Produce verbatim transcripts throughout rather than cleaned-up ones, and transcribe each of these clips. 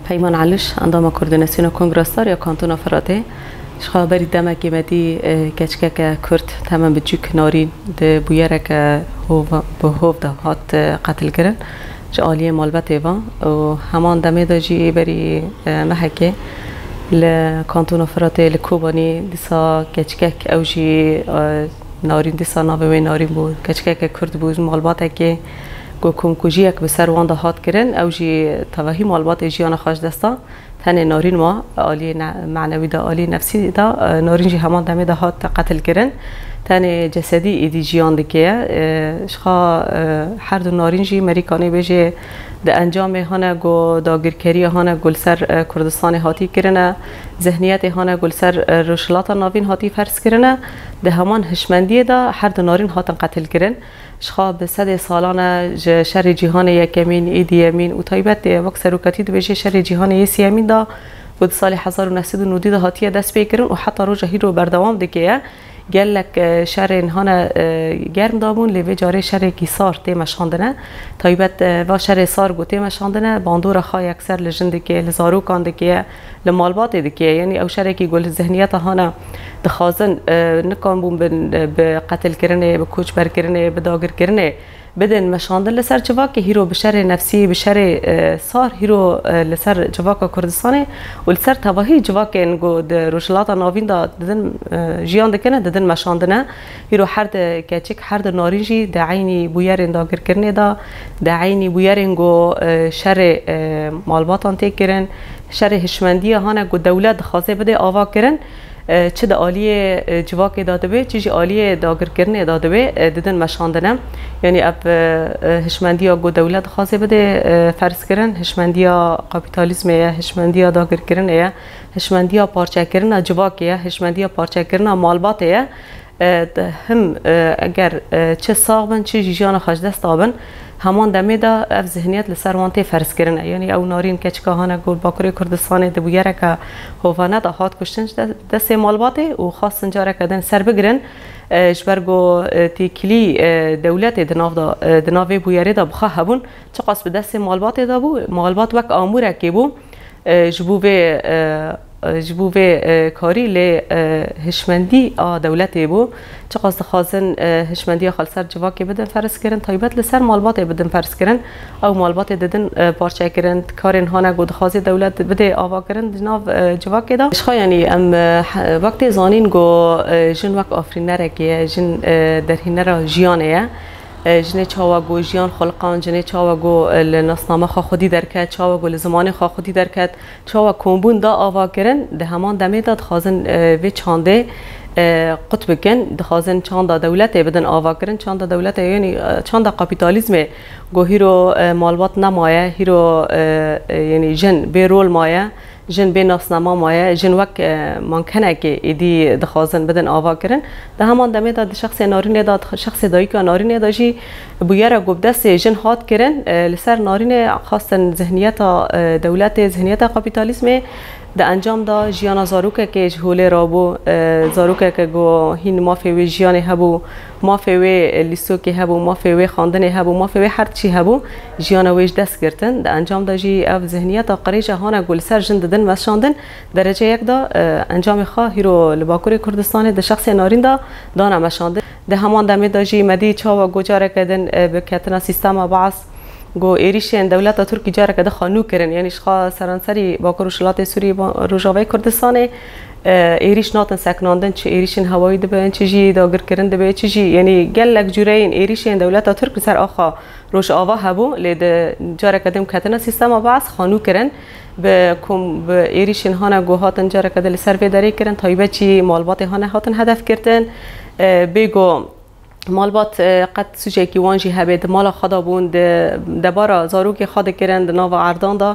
Peyman Eliş, endama Koordînasyona Kongra Star ya Kantona Firatê. Ji xwe berî demekê me dî, e, keçikeke Kurd, temen biçûk, Narîn, di bûyereke hov-, bi hov de hat, e, qetilkirin ji aliyê malbatê ve û heman demê de jî berî, e, mehekê li Kantona Firatê li Kobanî dîsa keçikek, ew jî, e, Narîn, dîsa navê wê Narîn bû, keçikeke Kurd bû, malbatekê ku komkujiyek bi ser wan de hat kirin, ew jî tevahî malbatê jiyana xwe ji dest da. Tenê Narîn ma aliyê ne-, manewî de, aliyê nefsî de, e, Narîn jî heman demê de hat qetilkirin. Tenê cesedî êdî jiyan dike. E, ji xwe, e, her du Narîn jî merîkanê bêjê di encamê hane ku dagirkeriya hane ku li ser, e, Kurdistanê hatî kirine, zihniyetê hane ku li ser, e, Rojhilata Navîn hatî ferz kirine. Di heman hişmendiyê de her du Narîn hatin qetilkirin. Ji xwe bi sedê salan e ji şerê cîhanê yekemîn, ê diyemîn û taybet, e, wek serokatî dibêje şerê cîhanê yê sêyemîn de ku di salê hezar û neh sed û nodî de hatiye destpêkirin û heta roja hîro berdewam dike ye. Gelek, e, şerên hane, e, germ dabûn, lê vê carê şerekî sar tê meşandine. Taybet, e, va şerê sar ku tê meşandine, bandora xwe yekser li jin dike, li zarokan dike, li malbatê dike. Yanî ew şerekî ku li zihniyeta hane dixwazin, e, nikan bûn bin, e, bi qetilkirinê, bi koçberkirinê, bi dagirkirinê bidin meşandin li ser civakê, hîro bi şerê nefsî, bi şerê, e, sar, hîro, e, li ser civaka Kurdistanê û li ser tevahî civakên ku di Rojhilata Navîn de didin, e, jiyan dikine, didin meşandine. Hîro her di keçik, her di Narîn jî di eynî bûyerên dagirkirinê de, di eynî bûyerên ku, e, şerê, e, malbatan tê kirin, şerê hişmendiya hane ku dewlet dixwaze bidê ava kirin, e, çi di aliyê, e, civakê de dibe, çi jî aliyê dagirkirinê de dibe, e, didin meşandine. Yanî ev, e, e, hişmendiya ku dewlet dixwaze bidê, e, ferz kirin, hişmendiya kapîtalîzmê ye, hişmendiya dagirkirinê ye, hişmendiya parçekirina civakê ye, hişmendiya parçekirina malbatê ye. E, di him, e, eger, e, çi sax bin, çi jî jiyana xwe ji dest dabin, heman demê de ev zihniyet li ser wan tê ferzkirin e. Yanî ew Narîn keçika hane ku li Bakurê Kurdistanê di bûyereke hovane de hat kuştin ji de-, destê malbatê û xwestin careke din ser bigirin, e, ji ber ku, e, têkilî, e, dewletê di nav de, e, di nav vê bûyerê de bi xwe hebûn, çiqas bi destê malbatê de bû, malbat wek amûrekê bû, e, ji bo vê, e, e, ji bo vê, e, karî lê, e, hişmendî a dewletê bû. Çiqas dixwazin, e, hişmendiya xwe li ser civakê bidin ferzkirin, taybet li ser malbatê bidin ferzkirin. Ew malbatê didin, e, parçekirin, karên hane ku dixwaze dewlet bidê avakirin di nav, e, civakê de. Ji xwe yanî em, e, he-, wek tê zanîn ku, e, jin wek afirînerekê ye, jin, e, derhînera jiyanê ye. E, jinê çawa ku jiyan xweliqand, jinê çawa ku, e, li nasname xwe xwedî derket, çawa ku li zimanê xwe xwedî derket, çawa kombûn da ava kirin, di heman demê de dixwazin, e, vê çandê, e, qut bikin, dixwazin çanda dewletê bidin ava kirin, çanda dewletê, yanî, e, çanda kapîtalîzmê ku hîro, e, malbat nemaye, hîro, e, e, yanî jin bê rol maye, jin bê nasnama maye, jin wek, e, mankenekê êdî dixwazin bidin ava kirin. Di heman demê de di şexsê Narînê de, di şexsê dayika Narînê de jî bûyera ku bi destê jin hat kirin, e, li ser Narînê xwestin zihniyeta, e, dewletê, zihniyeta kapîtalîzmê di encam de jiyana zarokekê ji holê rabû, e, zarokeke ku hîn mafê wê jiyanê hebû, mafê wê lîstokê hebû, mafê wê xwendinê hebû, mafê wê her tişî hebû, jiyana wê ji dest girtin. Di encam de jî ev zihniyeta qirêj e hane ku li ser jin didin meşandin, derece yek de, e, encamê xwe hîro li Bakurê Kurdistanê di şexsê Narîn de dane meşandin. Di heman demê de jî me dî çawa ku careke din, e, bi ketina sîstema Baas ku êrîşên dewleta Tirkî careke din xwe nû kirin. Yanî ji xwe seranserî Bakur û Rojhilatê Sûriyê, ba-, Rojavayê Kurdistanê, e, êrîş natin sekinandin, çi êrîşên hewayî dibin, çi jî dagirkirin dibe, çi jî, yanî gelek cûreyên êrîşên dewleta Tirk li ser axa Rojava hebû, lê di careke din ketina sîstema Baas xwe nû kirin. Bi kom-, bi êrîşên hane ku hatin careke din li ser vê derê kirin, taybet jî malbatê hane hatin hedef girtin. E, bê ku malbat, e, qet sûcekî wan jî hebe, di mala xwe de bûn, di debara zarokê xwe dikirin, di nava erdan de.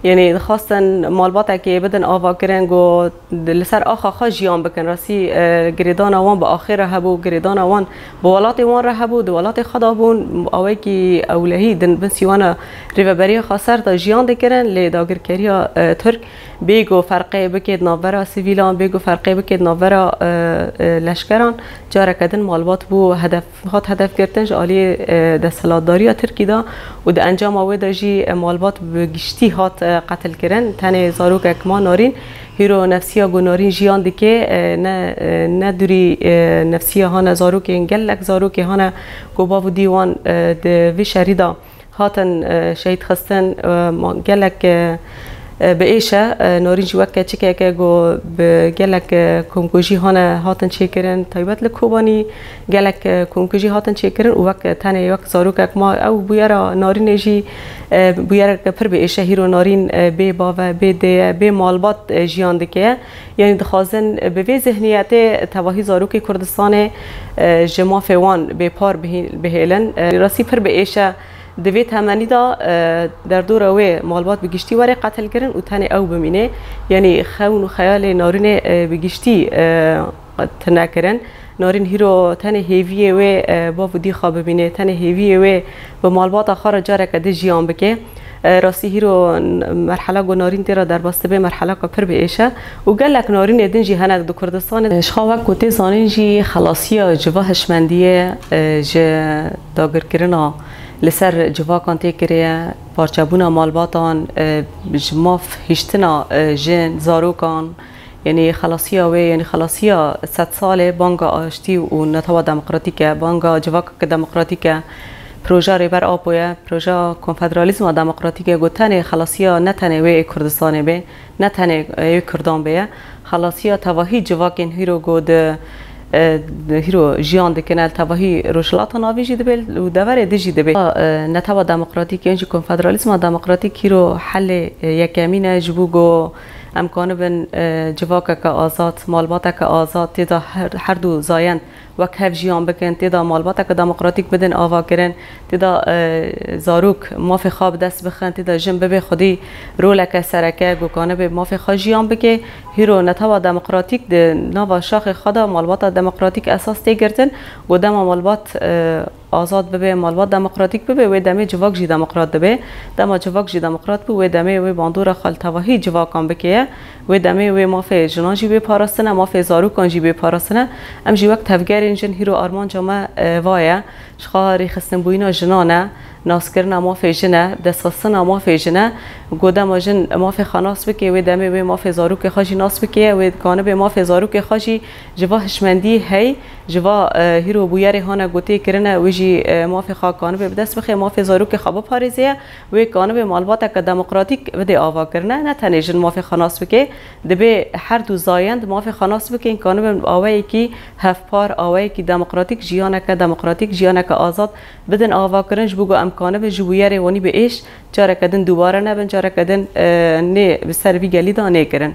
Yanî dixwastin malbatekê bidin ava kirin ku di, li ser axa xwe jiyan bikin. Rastî, e, girêdana wan bi axê re hebû, girêdana wan bi welatê wan re hebû, di welatê xwe de bûn, awekî ewlehî din bin sîwana rêveberiya xweser de jiyan dikirin, lê dagirkeriya, e, Tirk bê ku ferqê bike di navbera sivîlan, bê ku ferqê bike di navbera, e, e, leşkeran, careke din malbat bû hedef, hat hedef girtin ji aliyê, e, desthilatdariya Tirkî de û di encama wê de jî, e, malbat bi giştî hat, e, qetil kirin. Tenê zarokek ma Narîn. Hîro nefsiya ku Narîn jiyan dike, e, ne, e, ne durî, e, nefsiya hane zarokên gelek zarokê hane ku bav û dî wan, e, di vî şerî de hatin, e, şehîd xistin, e, ma-, gelek, e, e, bi êş e. E, Narîn jî wek keçikeke ku bi gelek, e, komkujî hane hatin çêkirin, taybet li Kobanî gelek, e, komkujî hatin çêkirin û wek tenê wek zarokek ma ew bûyera Narînê jî, e, bûyereke pir bi êş e. Hîro Narîn, e, bê bav e, bê dê ye, bê malbat, e, jiyan dike. Yanî dixwazin, e, bi vê zihniyetê tevahî zarokê Kurdistanê, e, ji mafê wan bêpar bihî-, bihêlin. E, rastî pir bi êş e. Di vê temenî de, e, derdora wê malbat bi giştî were qetilkirin û tenê ew bimîne. Yanî xewn û xeyalê Narînê, e, bi giştî, e, tune kirin. Narîn hîro tenê hêviyê wê, e, bav û dî xwe bimîne, tenê hêviyê wê bi malbata xwe re careke din jiyan bike. E, rastî hîro n-, merhela ku Narîn tê re derbas dibe, merhelaka pir bi êş e û gelek Narînê din jî hene di Kurdistanê. Ji xwe wek ku tê zanîn jî xelasiya civa hişmendiyê, e, ji dagirkirina li ser civakan tê kiriye, parçebûna malbatan, e, ji maf hiştina, e, jin, zarokan, yanî xelasiya wê, yanî xelasiya sedsalê banga aştî û netewa demokratîk e, banga civakeke demokratîk e. Proja Rêber Apo ye, proja konfederalîzma demokratîk e, ku tenê xelasiya ne tenê wê ê Kurdistanê bê, ne tenê, e, wê Kurdan bê ye. Xelasiya tevahî civakên hîro ku di, e, di hîro jiyan dikine, li tevahî Rojhilata Navîn jî dibe û deverê din jî dibe. E, netewa demokratîk yan jî konfederalîzma demokratîk hîro helê, e, yekemîn e ji bo ku em kanibin, e, civakeke azad, malbateke azad, tê de her, her du zayend wek hev jiyan bikin, tê de malbateke demokratîk bidin avakirin, tê de, e, zarok mafê xwe bi dest bixin, tê de jin bibe xwedî roleke sereke ku kanibe mafê xwe jiyan bike. Hîro netewa demokratîk di nava şaxê xwe de malbata demokratîk esas tê girtin. Ku dema malbat, e, azad bibe, malbat demokratîk bibe, wê demê civak jî demokrat dibe. Dema civak jî demokrat bû, wê demê wê bandora xwe li tevahî civakan bike ye. Wê demê wê mafê jinan jî wê parastine, mafê zarokan jî wê parastine. Em jî wek tevgerên jin hîro armanca me, e, va ye. Ji xwe rêxistinbûyîna jinan e, naskirina mafê jin e, destxistina mafê jin e. Ku dema jin mafê xwe nas bike, wê demê wê mafê zarokê xwe jî nas bike, wê kanibe mafê zarokê xwe jî ji va hişmendî hey, ji va, e, hîro bûyerê hane gotê kirine, wê jî, e, mafê xwe kanibe bi dest bixe, mafê zarokê xwe biparêze ye, wê kanibe malbateke demokratîk bidê ava kirine. Ne tenê jin mafê xwe nas bike, dibê her du zayend mafê xwe nas bikin, kanibin aweyekî hevpar, aweyekî demokratîk, jiyaneke demokratîk, jiyaneke azad bidin ava kirin, ji bo ku em kanibin ji bûyerê wanî bi êş careke din dubare nebin, careke din, e, nê bi ser vî gelî de nêkirin.